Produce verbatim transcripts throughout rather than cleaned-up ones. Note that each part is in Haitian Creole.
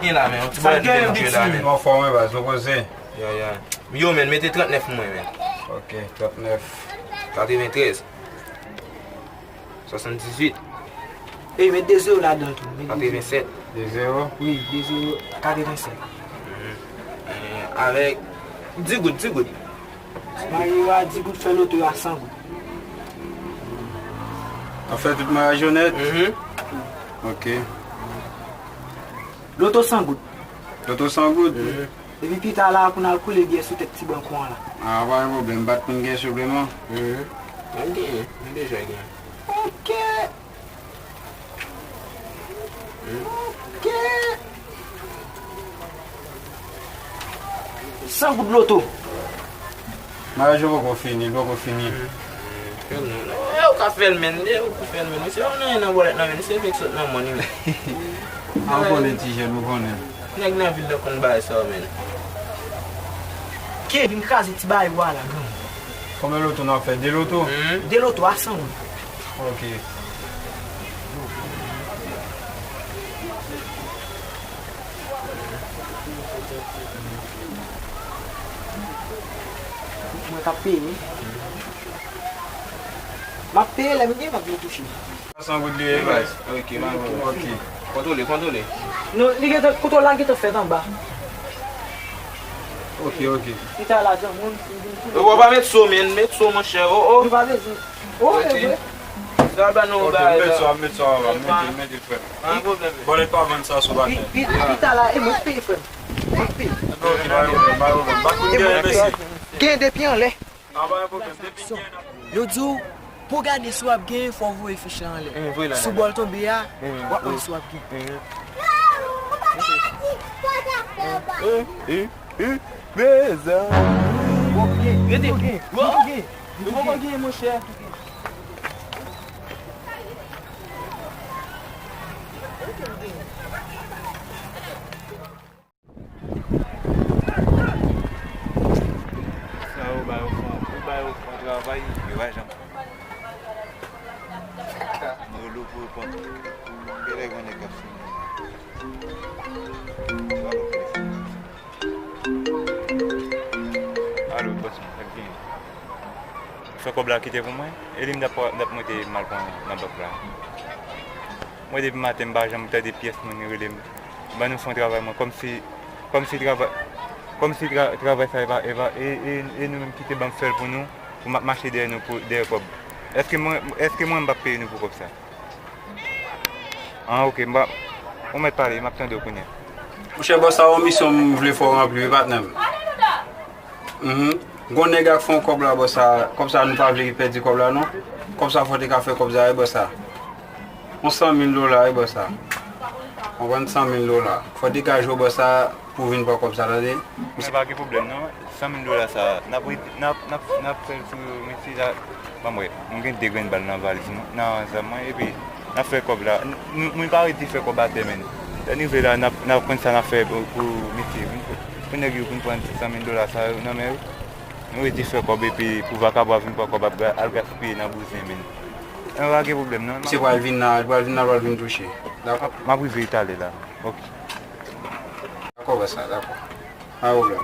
Gen la, men, yon ti bagay nou gen la, men. Anfòm, wi, baz, nou poze. Ya, ya. Yo, men, mete trannèf pou mwen, men. Ok, trannèf. Katreventrèz. Swasanndizuit. Ey, met de zewo ladan l tou. Met de zewo. Katrevensèt. De zewo? Wi, de zewo, katrevensèt. Mhm. Eh, avèk di goud, di goud. Mayo a di goud, fè loto a san goud. An fè tout mayaj yo nèt? Mhm. Ok. Loto san goud. Loto san goud? Mhm. Epi pita la pou n al koule byè sou tèt ti banko an la. Ah, pa gen pwoblèm, m pa t konn gen sipleman. Mhm. Mwen genyen, mwen deja genyen. Ok. Ok. San goud loto. Mayaj yo poko fini, poko fini. Fè l non. E ou ka fè l, men. E ou ka fè l, men. Misye pa nan, nan bòlèt nan, men. Misye fèk sot nan mòn, men. A, ou konnen ti jèn, ou konnen. Nèg nan vil la konn bagay sa yo, men. Ke vin kraze ti bagay ou a la, granmoun. Konbyen loto n ap fè? De loto? Mhm. De loto a san goud. Ok. Mwen k ap peye. M ap peye, lè m gen, m ap vin touche. San goud li ye, baz. Ok, m a wè. Ok. Kontwole, kontwole. Non, li gentan, kontwòl la gentan fèt anba. Ok, ok. Li ta lajan moun, li vin tou. Ou pa met so, men, met so, monchè. Oh, oh. Nou pa bezwen. Oh, e vre. Sa ba nou. Ok, bagay met la. So, met so, mete, mete, frè. Pa gen pwoblèm. Bòlèt pa vann sa sou batay. Pi, pi, pita la, e mwen k peye, frè m. Mwen k peye. Ok, pa gen pwoblèm, pa gen pwoblèm. Pa konn gen, mesi. Gen depi anlè. Yo di w, pou w gade si w ap gen, fò w voye fich la anlè. Si w bò l tonbe a, w ap wè si w ap gen. Mezanmi. Rete. Rete. Nou poko gen, monchè. Sa yo ba yo fè, ou ba yo fè yon travay, yo pa janm fè. Mwen rele w pou w reponn. Genlè gen nèg k ap sonn mwen la. Alo, bòs mwen, sa k genyen? Fè kòb la kite pou mwen, e li m t ap, m t ap monte m al pran nan bank la. Mwen depi maten m pa janm tande pyès moun rele m. Ban nou fè yon travay mwen, kòmsi, kòmsi travay, kòmsi tra-, travay sa e pa, e pa, e, e, e nou menm ki te ban m fè l pou nou, pou m ap mache dèyè nou pou, dèyè kòb. Èske mwen, èske mwen m p ap peye nou pou kòb sa? An, ok, m pa, ou mèt pale, m ap tande w kounye a. Monchè, bòs sa yon misyon m vle fè w ranpli, wi, patnè m. Mhm. Gon nèg ak fè yon kòb la, bòs sa, kòb sa nou pa vle pèdi kòb la, non. Kòb sa fò te ka fè kòb sa, wi, bòs sa. Yon san mil dola, wi, bòs sa. Konprann, san mil dola. Fò te ka jwe bòs sa pou vin pran kòb sa, tande. Misye pa gen pwoblèm, non. San mil dola sa, n ap ret-, n ap, n ap, n ap fè l sou mesye la. Ban m wè, m gen de grenn bal nan valiz mwen, nan zam mwen, epi n ap fè kòb la. N-, nou, moun pa redi fè kòb atè, men. Lè n rive la, n ap, n ap konn sa n ap fè pou, pou mesye, pou, pou nèg yo vin pran san mil dola sa yo nan men yo. Nou redi fè kòb, epi pou vakabon vin pran kòb, ap ga-, al gaspiye nan bouzen, men. An, pa gen pwoblèm, non. Misye pral vin la, pral vin la, pral vin touche. Dakò? M ap rive talè la. Ok. Dakò, bòs sa, dakò. Pa gen pwoblèm.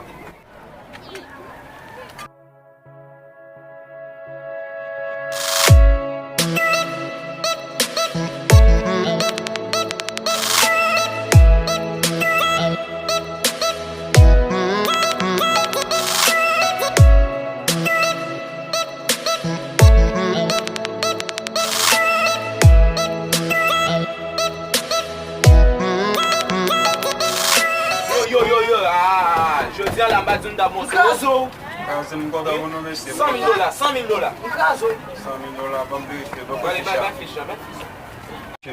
Yo, yo, yo, yo, ah, jodi a la, m pa di m ta bon, se rezo. Kraze m kontan pou nou, mesye. San mil dola, san mil dola. M kraze w. San mil dola, ban m verifye, ban m fè fich la. Bay, bay, bay fich la, bay fich la.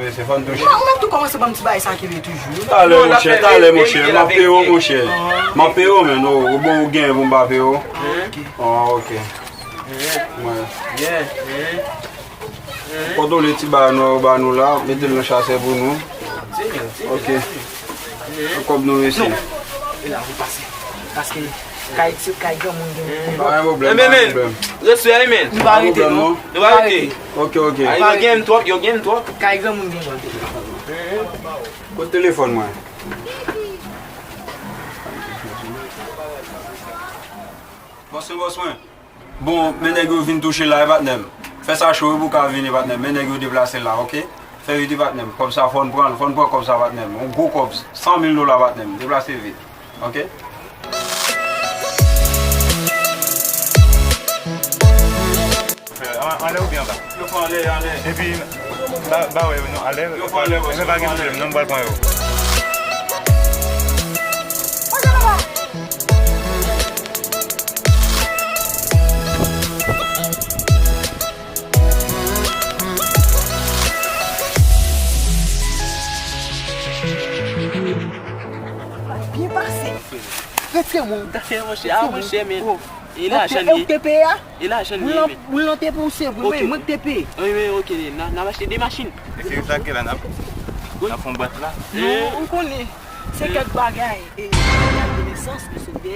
Mesye, fò n touche. Ou menm tou kòmanse ban m ti bagay sa kenbe toujou. Talè, monchè, talè, monchè. M ap peye w, monchè. M ap peye w, men, ou, ou bon, ou genyen pou m pa peye w. Ah, ok. Ah, ok. Mwen. Kontwole ti bagay nou ba nou la, mete l nan chasè pou nou. Ok. Kòb nou, mesye. E la, ou pase. Paske kay, kay granmoun gen moun. Pa gen pwoblèm, pa gen pwoblèm. Respè, men. Nou pa rete, non. Nou pa rete. Ok, ok. Yo gen m twòp, yo gen m twòp. Kay granmoun gen moun. Kote telefòn mwen? Bòs mwen, bòs mwen. Bon, men nèg yo vin touche la, wi, patnè m. Fè sa cho, wi, pou w ka vini, patnè m. Men nèg yo deplase la, oke? Fè vit, wi, patnè m. Kòb sa, fò n pran l, fò n pran kòb sa, patnè m. Yon gwo kòb, san mil dola, patnè m. Deplase vit, oke? An, anlè oubyen anba? Yo fè anlè, anlè. Epi, ba, ba wè yo non, anlè. Yo fè anlè, bòs, men pa gen pwoblèm, non, m pral pran yo. Byen pase. Retire mwen. Retire mwen. E lajan li ye. Ou te peye a? E lajan li ye, men. Mwen lan te peye, se vre, men mwen te peye. Wi, wi, oke, n a, n a achte de machin. Eske sa ke la n ap, n ap fè yon bat la? Non, ou konnen. Se kèk bagay, e, de nesans, misye te.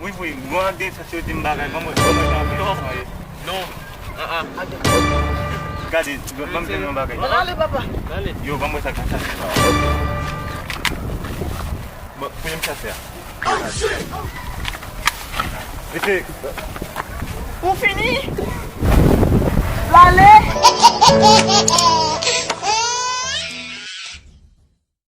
Wi, wi, mwen de nesans, yo di m bagay, ban mwen, ban mwen jan. Non, non. Ah, ah. Gade, ban m di yon bagay. Ann ale, papa. Yo, ban mwen sa, sa, sa. Bon, pou yon chache a. Mesye. Ou fini? L ale?